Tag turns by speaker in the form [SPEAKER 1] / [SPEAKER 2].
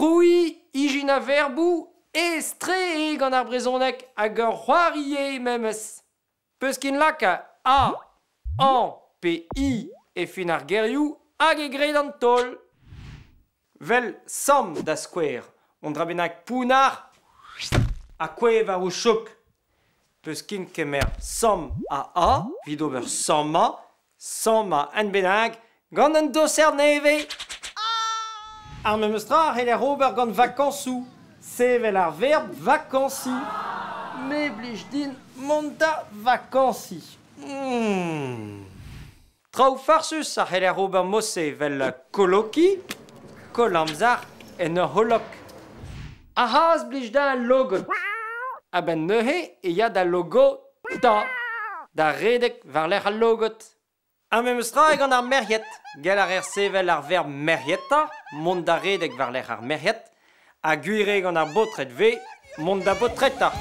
[SPEAKER 1] Krouiñ, ijinañ verboù, aes-tre eo gant ar brezhoneg hag ur c'hoari eo memes. Peus ken laka a, añ pe i e fin ar gerioù hag e graet an taol. Vel samm da skouer, un dra bennak pounnar ha kouezh war ho chouk. Peus ken kemer samm ha a evit ober sammañ, sammañ un bennak gant un doser nevez. Ar memes tra a c'heller ober gant vakañsoù, sevel ar verb vakañsiñ. Me blij din mont da vakañsiñ. Hmm. Traoù farsus a c'heller ober mod-se evel kolokiñ, koll amzer en ur c'holok. Ar c'hazh blij dezhañ al logod. A-benn neuze e ya da logotañ, da redek war-lerc'h al logod. Ar memes tra eo gant ar merc'hed. Gell a reer sevel ar verb merc'heta, mont da redek war-lerc'h ar merc'hed, ha gwir eo gant ar baotred 'vez mont da baotreta.